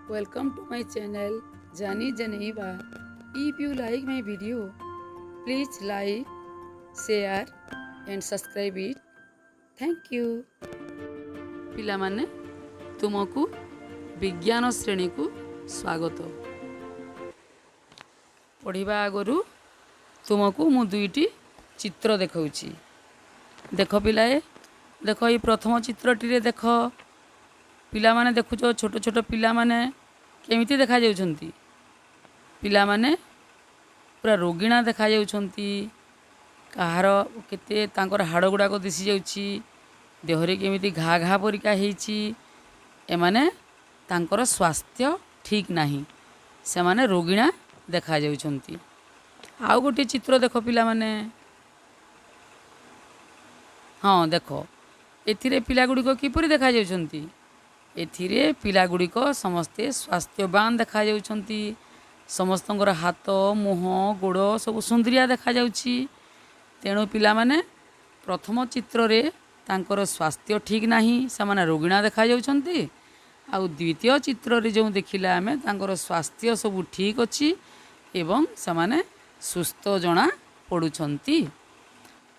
Welcome to my channel Jani Janeiba. If you like my video, please like, share and subscribe it. Thank you. ପିଲାମାନେ, ତୁମକୁ ବିଜ୍ଞାନ ଶ୍ରେଣୀକୁ ସ୍ୱାଗତ। ପଢ଼ିବା ଆଗରୁ ତୁମକୁ ମୁଁ ଦୁଇଟି ଚିତ୍ର ଦେଖାଉଛି। ଦେଖ ପିଲାଏ, ଦେଖ, ଏଇ ପ୍ରଥମ ଚିତ୍ରଟିରେ ଦେଖ ପିଲାମାନେ। ଦେଖୁଛ, ଛୋଟ ଛୋଟ ପିଲାମାନେ କେମିତି ଦେଖାଯାଉଛନ୍ତି? ପିଲାମାନେ ପୁରା ରୋଗିଣା ଦେଖାଯାଉଛନ୍ତି। କାହାର କେତେ ତାଙ୍କର ହାଡ଼ ଗୁଡ଼ାକ ଦିଶିଯାଉଛି, ଦେହରେ କେମିତି ଘା ଘା ପରିକା ହେଇଛି। ଏମାନେ ତାଙ୍କର ସ୍ୱାସ୍ଥ୍ୟ ଠିକ୍ ନାହିଁ, ସେମାନେ ରୋଗିଣା ଦେଖାଯାଉଛନ୍ତି। ଆଉ ଗୋଟିଏ ଚିତ୍ର ଦେଖ ପିଲାମାନେ। ହଁ, ଦେଖ, ଏଥିରେ ପିଲାଗୁଡ଼ିକ କିପରି ଦେଖାଯାଉଛନ୍ତି? ଏଥିରେ ପିଲାଗୁଡ଼ିକ ସମସ୍ତେ ସ୍ୱାସ୍ଥ୍ୟବାନ ଦେଖାଯାଉଛନ୍ତି। ସମସ୍ତଙ୍କର ହାତ, ମୁହଁ, ଗୋଡ଼ ସବୁ ସୁନ୍ଦରିଆ ଦେଖାଯାଉଛି। ତେଣୁ ପିଲାମାନେ, ପ୍ରଥମ ଚିତ୍ରରେ ତାଙ୍କର ସ୍ୱାସ୍ଥ୍ୟ ଠିକ୍ ନାହିଁ, ସେମାନେ ରୋଗିଣା ଦେଖାଯାଉଛନ୍ତି। ଆଉ ଦ୍ୱିତୀୟ ଚିତ୍ରରେ ଯେଉଁ ଦେଖିଲେ ଆମେ, ତାଙ୍କର ସ୍ୱାସ୍ଥ୍ୟ ସବୁ ଠିକ୍ ଅଛି ଏବଂ ସେମାନେ ସୁସ୍ଥ ଜଣା ପଡ଼ୁଛନ୍ତି।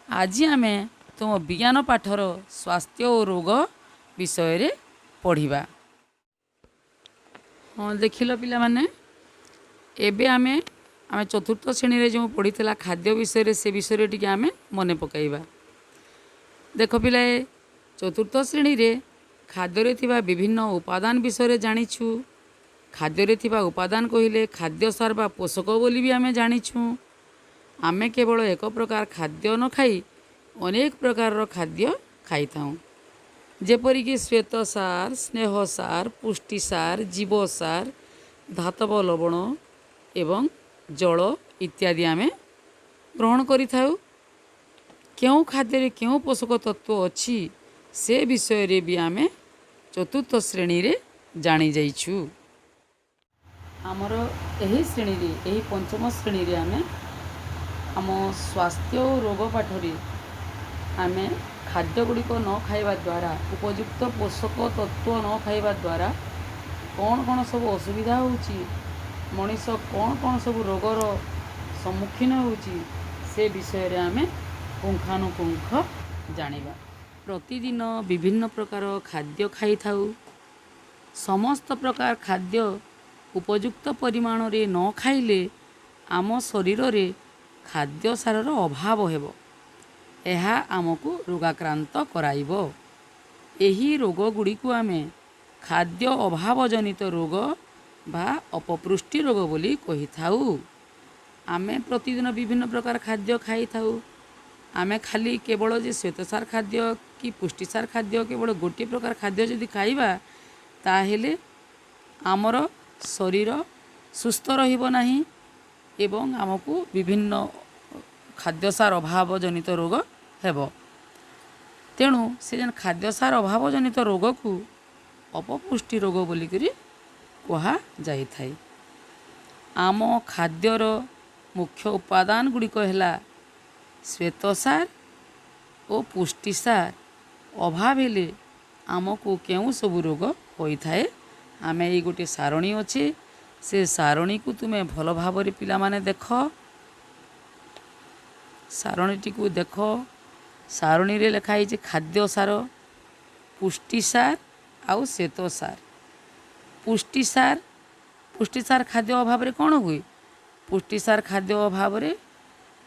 ଆଜି ଆମେ ତୁମ ବିଜ୍ଞାନ ପାଠର ସ୍ୱାସ୍ଥ୍ୟ ଓ ରୋଗ ବିଷୟରେ ପଢ଼ିବା। ହଁ, ଦେଖିଲ ପିଲାମାନେ, ଏବେ ଆମେ ଚତୁର୍ଥ ଶ୍ରେଣୀରେ ଯେଉଁ ପଢ଼ିଥିଲା ଖାଦ୍ୟ ବିଷୟରେ, ସେ ବିଷୟରେ ଟିକେ ଆମେ ମନେ ପକାଇବା। ଦେଖ ପିଲାଏ, ଚତୁର୍ଥ ଶ୍ରେଣୀରେ ଖାଦ୍ୟରେ ଥିବା ବିଭିନ୍ନ ଉପାଦାନ ବିଷୟରେ ଜାଣିଛୁ। ଖାଦ୍ୟରେ ଥିବା ଉପାଦାନ କହିଲେ ଖାଦ୍ୟ ସାର ବା ପୋଷକ ବୋଲି ବି ଆମେ ଜାଣିଛୁ। ଆମେ କେବଳ ଏକ ପ୍ରକାର ଖାଦ୍ୟ ନ ଖାଇ ଅନେକ ପ୍ରକାରର ଖାଦ୍ୟ ଖାଇଥାଉଁ, ଯେପରିକି ଶ୍ୱେତସାର, ସ୍ନେହସାର, ପୁଷ୍ଟିସାର, ଜୀବସାର, ଧାତବ ଲବଣ ଏବଂ ଜଳ ଇତ୍ୟାଦି ଆମେ ଗ୍ରହଣ କରିଥାଉ। କେଉଁ ଖାଦ୍ୟରେ କେଉଁ ପୋଷକ ତତ୍ତ୍ୱ ଅଛି, ସେ ବିଷୟରେ ବି ଆମେ ଚତୁର୍ଥ ଶ୍ରେଣୀରେ ଜାଣିଯାଇଛୁ। ଆମର ଏହି ଶ୍ରେଣୀରେ, ଏହି ପଞ୍ଚମ ଶ୍ରେଣୀରେ ଆମେ ଆମ ସ୍ୱାସ୍ଥ୍ୟ ଓ ରୋଗ ପାଠରେ ଆମେ ଖାଦ୍ୟ ଗୁଡ଼ିକ ନ ଖାଇବା ଦ୍ୱାରା, ଉପଯୁକ୍ତ ପୋଷକ ତତ୍ତ୍ୱ ନ ଖାଇବା ଦ୍ୱାରା କ'ଣ କ'ଣ ସବୁ ଅସୁବିଧା ହେଉଛି, ମଣିଷ କ'ଣ କ'ଣ ସବୁ ରୋଗର ସମ୍ମୁଖୀନ ହେଉଛି, ସେ ବିଷୟରେ ଆମେ ପୁଙ୍ଖାନୁପୁଙ୍ଖ ଜାଣିବା। ପ୍ରତିଦିନ ବିଭିନ୍ନ ପ୍ରକାର ଖାଦ୍ୟ ଖାଇଥାଉ। ସମସ୍ତ ପ୍ରକାର ଖାଦ୍ୟ ଉପଯୁକ୍ତ ପରିମାଣରେ ନ ଖାଇଲେ ଆମ ଶରୀରରେ ଖାଦ୍ୟ ସାରର ଅଭାବ ହେବ। ଏହା ଆମକୁ ରୋଗାକ୍ରାନ୍ତ କରାଇବ। ଏହି ରୋଗ ଗୁଡ଼ିକୁ ଆମେ ଖାଦ୍ୟ ଅଭାବଜନିତ ରୋଗ ବା ଅପପୁଷ୍ଟି ରୋଗ ବୋଲି କହିଥାଉ। ଆମେ ପ୍ରତିଦିନ ବିଭିନ୍ନ ପ୍ରକାର ଖାଦ୍ୟ ଖାଇଥାଉ। ଆମେ ଖାଲି କେବଳ ଯେ ଶ୍ୱେତସାର ଖାଦ୍ୟ କି ପୁଷ୍ଟିସାର ଖାଦ୍ୟ, କେବଳ ଗୋଟିଏ ପ୍ରକାର ଖାଦ୍ୟ ଯଦି ଖାଇବା, ତାହେଲେ ଆମର ଶରୀର ସୁସ୍ଥ ରହିବ ନାହିଁ ଏବଂ ଆମକୁ ବିଭିନ୍ନ ଖାଦ୍ୟସାର ଅଭାବଜନିତ ରୋଗ ହେବ। ତେଣୁ ସେ ଯେନ୍ ଖାଦ୍ୟସାର ଅଭାବଜନିତ ରୋଗକୁ ଅପପୁଷ୍ଟି ରୋଗ ବୋଲିକରି କୁହାଯାଇଥାଏ। ଆମ ଖାଦ୍ୟର ମୁଖ୍ୟ ଉପାଦାନ ଗୁଡ଼ିକ ହେଲା ଶ୍ୱେତସାର ଓ ପୁଷ୍ଟିସାର ଅଭାବ ହେଲେ ଆମକୁ କେଉଁ ସବୁ ରୋଗ ହୋଇଥାଏ, ଆମେ ଏଇ ଗୋଟିଏ ସାରଣୀ ଅଛି, ସେ ସାରଣୀକୁ ତୁମେ ଭଲ ଭାବରେ ପିଲାମାନେ ଦେଖ। ସାରଣୀଟିକୁ ଦେଖ। ସାରଣୀରେ ଲେଖା ହେଇଛି ଖାଦ୍ୟ ସାର, ପୁଷ୍ଟିସାର ଆଉ ଶ୍ୱେତସାର। ପୁଷ୍ଟିସାର ଖାଦ୍ୟ ଅଭାବରେ କ'ଣ ହୁଏ? ପୁଷ୍ଟିସାର ଖାଦ୍ୟ ଅଭାବରେ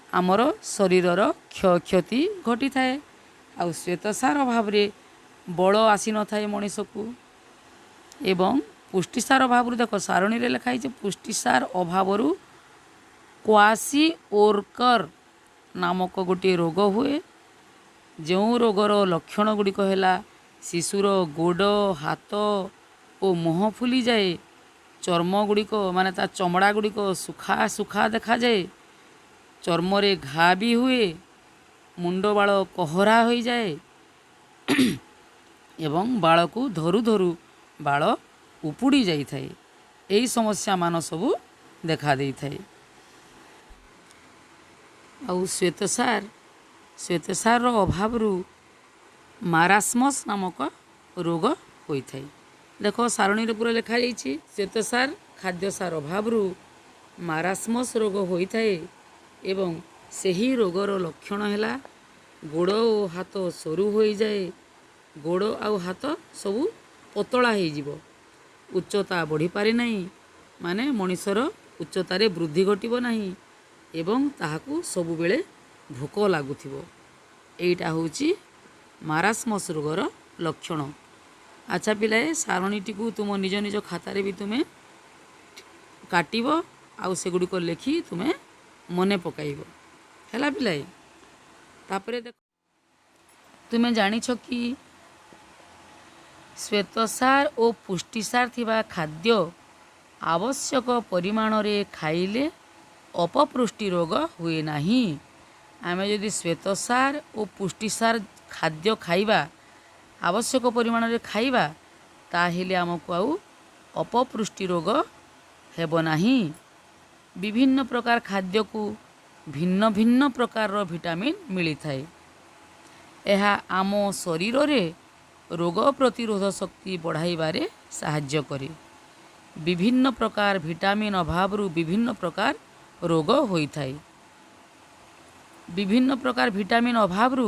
ଆମର ଶରୀରର କ୍ଷୟକ୍ଷତି ଘଟିଥାଏ। ଆଉ ଶ୍ୱେତସାର ଅଭାବରେ ବଳ ଆସିନଥାଏ ମଣିଷକୁ। ଏବଂ ପୁଷ୍ଟିସାର ଅଭାବରୁ, ଦେଖ, ସାରଣୀରେ ଲେଖା ହେଇଛି, ପୁଷ୍ଟିସାର ଅଭାବରୁ କ୍ୱାସିଓରକର ନାମକ ଗୋଟିଏ ରୋଗ ହୁଏ, ଯେଉଁ ରୋଗର ଲକ୍ଷଣ ଗୁଡ଼ିକ ହେଲା ଶିଶୁର ଗୋଡ଼, ହାତ ଓ ମୁହଁ ଫୁଲିଯାଏ, ଚର୍ମ ଗୁଡ଼ିକ ମାନେ ତା ଚମଡ଼ା ଗୁଡ଼ିକ ଶୁଖା ଶୁଖା ଦେଖାଯାଏ, ଚର୍ମରେ ଘା ବି ହୁଏ, ମୁଣ୍ଡ ବାଳ କହରା ହୋଇଯାଏ ଏବଂ ବାଳକୁ ଧରୁ ଧରୁ ବାଳ ଉପୁଡ଼ି ଯାଇଥାଏ। ଏହି ସମସ୍ୟାମାନ ସବୁ ଦେଖା ଦେଇଥାଏ। ଆଉ ଶ୍ୱେତସାରର ଅଭାବରୁ ମାରାସ୍ମସ୍ ନାମକ ରୋଗ ହୋଇଥାଏ। ଦେଖ, ସାରଣୀରେ ପୁରା ଲେଖାଯାଇଛି। ଶ୍ୱେତସାର ଖାଦ୍ୟସାର ଅଭାବରୁ ମାରାସ୍ମସ୍ ରୋଗ ହୋଇଥାଏ ଏବଂ ସେହି ରୋଗର ଲକ୍ଷଣ ହେଲା ଗୋଡ଼ ଓ ହାତ ସରୁ ହୋଇଯାଏ। ଗୋଡ଼ ଆଉ ହାତ ସବୁ ପତଳା ହେଇଯିବ। ଉଚ୍ଚତା ବଢ଼ିପାରେ ନାହିଁ, ମାନେ ମଣିଷର ଉଚ୍ଚତାରେ ବୃଦ୍ଧି ଘଟିବ ନାହିଁ ଏବଂ ତାହାକୁ ସବୁବେଳେ ଭୋକ ଲାଗୁଥିବ। ଏଇଟା ହେଉଛି ମାରାସ୍ମସ୍ ରୋଗର ଲକ୍ଷଣ। ଆଚ୍ଛା ପିଲାଏ, ସାରଣୀଟିକୁ ତୁମ ନିଜ ନିଜ ଖାତାରେ ବି ତୁମେ କାଟିବ ଆଉ ସେଗୁଡ଼ିକ ଲେଖି ତୁମେ ମନେ ପକାଇବ। ହେଲା ପିଲାଏ? ତାପରେ ଦେଖ, ତୁମେ ଜାଣିଛ କି ଶ୍ୱେତସାର ଓ ପୁଷ୍ଟିସାର ଥିବା ଖାଦ୍ୟ ଆବଶ୍ୟକ ପରିମାଣରେ ଖାଇଲେ ଅପପୁଷ୍ଟି ରୋଗ ହୁଏ ନାହିଁ? ଆମେ ଯଦି ଶ୍ୱେତସାର ଓ ପୁଷ୍ଟିସାର ଖାଦ୍ୟ ଖାଇବା, ଆବଶ୍ୟକ ପରିମାଣରେ ଖାଇବା, ତାହେଲେ ଆମକୁ ଆଉ ଅପପୁଷ୍ଟି ରୋଗ ହେବ ନାହିଁ। ବିଭିନ୍ନ ପ୍ରକାର ଖାଦ୍ୟକୁ ଭିନ୍ନ ଭିନ୍ନ ପ୍ରକାରର ଭିଟାମିନ୍ ମିଳିଥାଏ। ଏହା ଆମ ଶରୀରରେ ରୋଗ ପ୍ରତିରୋଧ ଶକ୍ତି ବଢ଼ାଇବାରେ ସାହାଯ୍ୟ କରେ। ବିଭିନ୍ନ ପ୍ରକାର ଭିଟାମିନ୍ ଅଭାବରୁ ବିଭିନ୍ନ ପ୍ରକାର ରୋଗ ହୋଇଥାଏ। ବିଭିନ୍ନ ପ୍ରକାର ଭିଟାମିନ୍ ଅଭାବରୁ,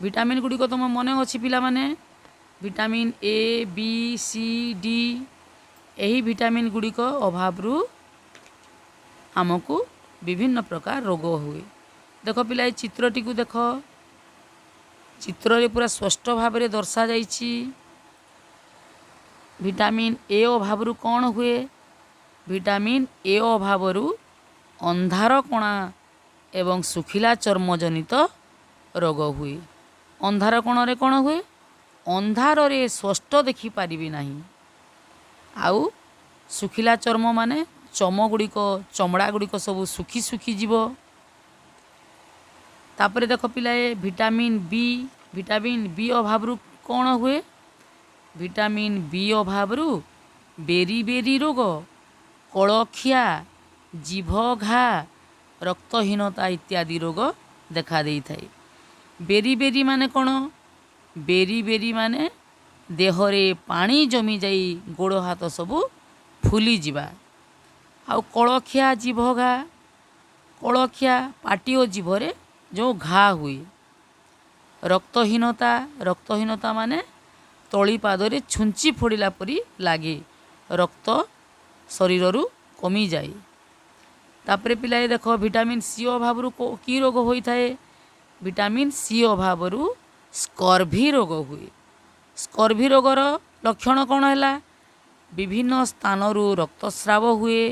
ଭିଟାମିନ୍ ଗୁଡ଼ିକ ତୁମ ମନେ ଅଛି ପିଲାମାନେ? Vitamin A, B, C, D, ଏହି ଭିଟାମିନ୍ ଗୁଡ଼ିକ ଅଭାବରୁ ଆମକୁ ବିଭିନ୍ନ ପ୍ରକାର ରୋଗ ହୁଏ। ଦେଖ ପିଲା, ଏ ଚିତ୍ରଟିକୁ ଦେଖ। ଚିତ୍ରରେ ପୁରା ସ୍ପଷ୍ଟ ଭାବରେ ଦର୍ଶାଯାଇଛି ଭିଟାମିନ୍ ଏ ଅଭାବରୁ କ'ଣ ହୁଏ। ଭିଟାମିନ୍ ଏ ଅଭାବରୁ ଅନ୍ଧାର କଣା ଏବଂ ଶୁଖିଲା ଚର୍ମଜନିତ ରୋଗ ହୁଏ। ଅନ୍ଧାର କଣରେ କ'ଣ ହୁଏ? ଅନ୍ଧାରରେ ସ୍ପଷ୍ଟ ଦେଖିପାରିବି ନାହିଁ। ଆଉ ଶୁଖିଲା ଚର୍ମ ମାନେ ଚମ ଗୁଡ଼ିକ, ଚମଡ଼ା ଗୁଡ଼ିକ ସବୁ ଶୁଖି ଶୁଖିଯିବ। ତାପରେ ଦେଖ ପିଲାଏ, ଭିଟାମିନ୍ ବି। ଭିଟାମିନ୍ ବି ଅଭାବରୁ କ'ଣ ହୁଏ? ଭିଟାମିନ୍ ବି ଅଭାବରୁ ବେରି ବେରି ରୋଗ, କଳଖିଆ, ଜିଭ ଘା, ରକ୍ତହୀନତା ଇତ୍ୟାଦି ରୋଗ ଦେଖା ଦେଇଥାଏ। ବେରି ବେରି ମାନେ କ'ଣ? ବେରି ବେରି ମାନେ ଦେହରେ ପାଣି ଜମିଯାଇ ଗୋଡ଼ ହାତ ସବୁ ଫୁଲିଯିବା। ଆଉ କଳଖିଆ, ଜିଭ ଘା, କଳଖିଆ ପାଟି ଓ ଜିଭରେ ଯେଉଁ ଘା ହୁଏ। ରକ୍ତହୀନତା, ରକ୍ତହୀନତା ମାନେ ତଳିପାଦରେ ଛୁଞ୍ଚି ଫୋଡ଼ିଲା ପରି ଲାଗେ, ରକ୍ତ ଶରୀରରୁ କମିଯାଏ। ତାପରେ ପିଲାଏ ଦେଖ, ଭିଟାମିନ୍ ସି ଅଭାବରୁ କି ରୋଗ ହୋଇଥାଏ? ଭିଟାମିନ୍ ସି ଅଭାବରୁ ସ୍କର୍ଭି ରୋଗ ହୁଏ। ସ୍କର୍ଭି ରୋଗର ଲକ୍ଷଣ କ'ଣ ହେଲା? ବିଭିନ୍ନ ସ୍ଥାନରୁ ରକ୍ତସ୍ରାବ ହୁଏ,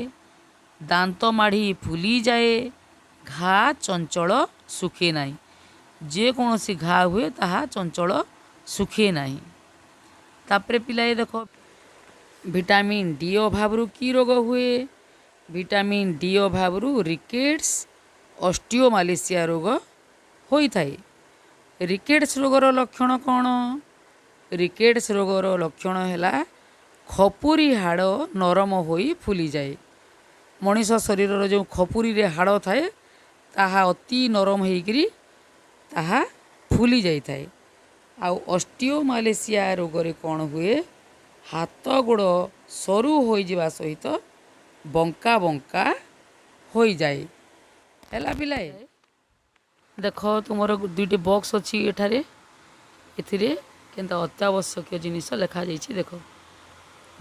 ଦାନ୍ତ ମାଢ଼ି ଫୁଲିଯାଏ, ଘା ଚଞ୍ଚଳ ଶୁଖେ ନାହିଁ। ଯେକୌଣସି ଘା ହୁଏ, ତାହା ଚଞ୍ଚଳ ଶୁଖେ ନାହିଁ। ତାପରେ ପିଲାଏ ଦେଖ, ଭିଟାମିନ୍ ଡି ଅଭାବରୁ କି ରୋଗ ହୁଏ? ଭିଟାମିନ୍ ଡି ଅଭାବରୁ ରିକେଟ୍ସ, ଅଷ୍ଟିଓମାଲେସିଆ ରୋଗ ହୋଇଥାଏ। ରିକେଟ୍ସ ରୋଗର ଲକ୍ଷଣ କ'ଣ? ରିକେଟ୍ସ ରୋଗର ଲକ୍ଷଣ ହେଲା ଖପୁରି ହାଡ଼ ନରମ ହୋଇ ଫୁଲିଯାଏ। ମଣିଷ ଶରୀରର ଯେଉଁ ଖପୁରିରେ ହାଡ଼ ଥାଏ, ତାହା ଅତି ନରମ ହେଇକରି ତାହା ଫୁଲି ଯାଇଥାଏ। ଆଉ ଅଷ୍ଟିଓମାଲେସିଆ ରୋଗରେ କ'ଣ ହୁଏ? ହାତ ଗୋଡ଼ ସରୁ ହୋଇଯିବା ସହିତ ବଙ୍କା ବଙ୍କା ହୋଇଯାଏ। ହେଲା ପିଲାଏ? ଦେଖ, ତୁମର ଦୁଇଟି ବକ୍ସ ଅଛି ଏଠାରେ। ଏଥିରେ କେନ୍ତା ଅତ୍ୟାବଶ୍ୟକୀୟ ଜିନିଷ ଲେଖାଯାଇଛି ଦେଖ।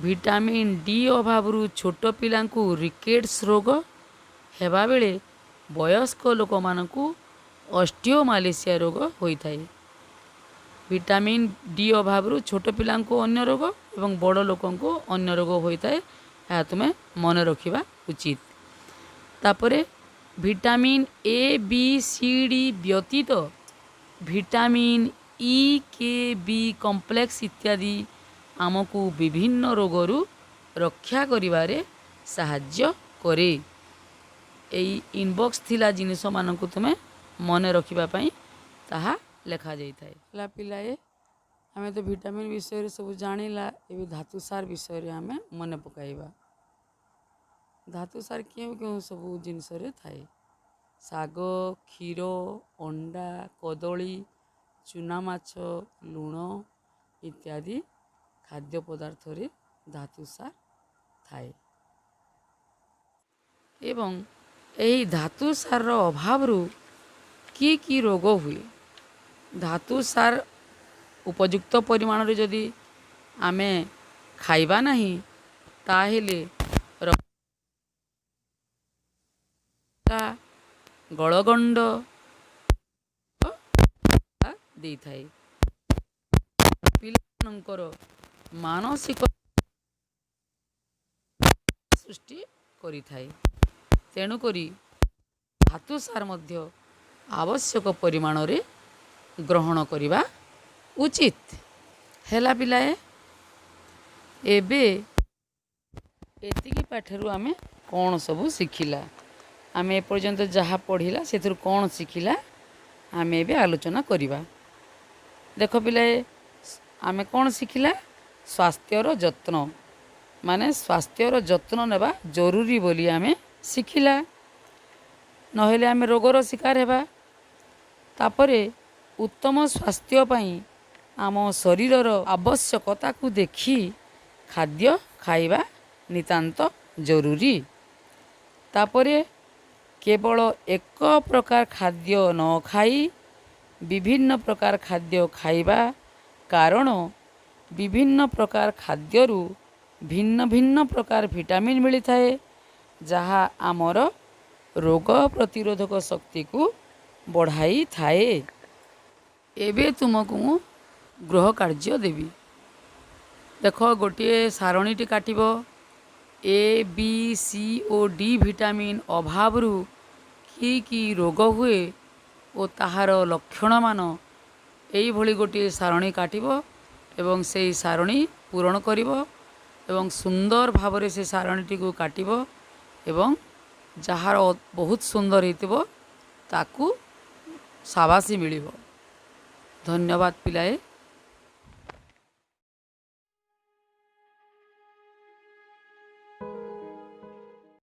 ଭିଟାମିନ୍ ଡି ଅଭାବରୁ ଛୋଟ ପିଲାଙ୍କୁ ରିକେଟ୍ସ ରୋଗ ହେବାବେଳେ ବୟସ୍କ ଲୋକମାନଙ୍କୁ ଅଷ୍ଟିଓମାଲେସିଆ ରୋଗ ହୋଇଥାଏ। ଭିଟାମିନ୍ ଡି ଅଭାବରୁ ଛୋଟ ପିଲାଙ୍କୁ ଅନ୍ୟ ରୋଗ ଏବଂ ବଡ଼ ଲୋକଙ୍କୁ ଅନ୍ୟ ରୋଗ ହୋଇଥାଏ। ଏହା ତୁମେ ମନେ ରଖିବା ଉଚିତ। ତାପରେ vitamin A, B, C, D ବ୍ୟତୀତ vitamin E, K, B complex ଇତ୍ୟାଦି ଆମକୁ ବିଭିନ୍ନ ରୋଗରୁ ରକ୍ଷା କରିବାରେ ସାହାଯ୍ୟ କରେ। ଏଇ ଇନବକ୍ସ ଥିଲା ଜିନିଷମାନଙ୍କୁ ତୁମେ ମନେ ରଖିବା ପାଇଁ ତାହା ଲେଖାଯାଇଥାଏ। ହେଲା ପିଲାଏ, ଆମେ ତ ଭିଟାମିନ୍ ବିଷୟରେ ସବୁ ଜାଣିଲା। ଏବେ ଧାତୁସାର ବିଷୟରେ ଆମେ ମନେ ପକାଇବା। ଧାତୁସାର କେଉଁ କେଉଁ ସବୁ ଜିନିଷରେ ଥାଏ? ଶାଗ, କ୍ଷୀର, ଅଣ୍ଡା, କଦଳୀ, ଚୁନା ମାଛ, ଲୁଣ ଇତ୍ୟାଦି ଖାଦ୍ୟ ପଦାର୍ଥରେ ଧାତୁସାର ଥାଏ ଏବଂ ଏହି ଧାତୁସାରର ଅଭାବରୁ କି କି ରୋଗ ହୁଏ। ଧାତୁସାର ଉପଯୁକ୍ତ ପରିମାଣରେ ଯଦି ଆମେ ଖାଇବା ନାହିଁ, ତାହେଲେ ଗଳଗଣ୍ଡ ଦେଇଥାଏ, ପିଲାମାନଙ୍କର ମାନସିକ ସୃଷ୍ଟି କରିଥାଏ। ତେଣୁକରି ଧାତୁସାର ମଧ୍ୟ ଆବଶ୍ୟକ ପରିମାଣରେ ଗ୍ରହଣ କରିବା ଉଚିତ। ହେଲା ପିଲାଏ, ଏବେ ଏତିକି ପାଠରୁ ଆମେ କ'ଣ ସବୁ ଶିଖିଲା? ଆମେ ଏପର୍ଯ୍ୟନ୍ତ ଯାହା ପଢ଼ିଲା, ସେଥିରୁ କ'ଣ ଶିଖିଲା, ଆମେ ଏବେ ଆଲୋଚନା କରିବା। ଦେଖ ପିଲାଏ, ଆମେ କ'ଣ ଶିଖିଲା? ସ୍ୱାସ୍ଥ୍ୟର ଯତ୍ନ, ମାନେ ସ୍ୱାସ୍ଥ୍ୟର ଯତ୍ନ ନେବା ଜରୁରୀ ବୋଲି ଆମେ ଶିଖିଲା, ନହେଲେ ଆମେ ରୋଗର ଶିକାର ହେବା। ତାପରେ ଉତ୍ତମ ସ୍ୱାସ୍ଥ୍ୟ ପାଇଁ ଆମ ଶରୀରର ଆବଶ୍ୟକତାକୁ ଦେଖି ଖାଦ୍ୟ ଖାଇବା ନିତାନ୍ତ ଜରୁରୀ। ତାପରେ କେବଳ ଏକ ପ୍ରକାର ଖାଦ୍ୟ ନ ଖାଇ ବିଭିନ୍ନ ପ୍ରକାର ଖାଦ୍ୟ ଖାଇବା, କାରଣ ବିଭିନ୍ନ ପ୍ରକାର ଖାଦ୍ୟରୁ ଭିନ୍ନ ଭିନ୍ନ ପ୍ରକାର ଭିଟାମିନ୍ ମିଳିଥାଏ, ଯାହା ଆମର ରୋଗ ପ୍ରତିରୋଧକ ଶକ୍ତିକୁ ବଢ଼ାଇଥାଏ। ଏବେ ତୁମକୁ ମୁଁ ଗୃହ କାର୍ଯ୍ୟ ଦେବି। ଦେଖ, ଗୋଟିଏ ସାରଣୀଟି କାଟିବ। ଏ, ବି, ସି ଓ ଡି ଭିଟାମିନ୍ ଅଭାବରୁ କି କି ରୋଗ ହୁଏ ଓ ତାହାର ଲକ୍ଷଣମାନ, ଏଇଭଳି ଗୋଟିଏ ସାରଣୀ କାଟିବ ଏବଂ ସେଇ ସାରଣୀ ପୂରଣ କରିବ ଏବଂ ସୁନ୍ଦର ଭାବରେ ସେ ସାରଣୀଟିକୁ କାଟିବ ଏବଂ ଯାହାର ବହୁତ ସୁନ୍ଦର ହେଇଥିବ, ତାକୁ ସାବାସୀ ମିଳିବ। ଧନ୍ୟବାଦ ପିଲାଏ।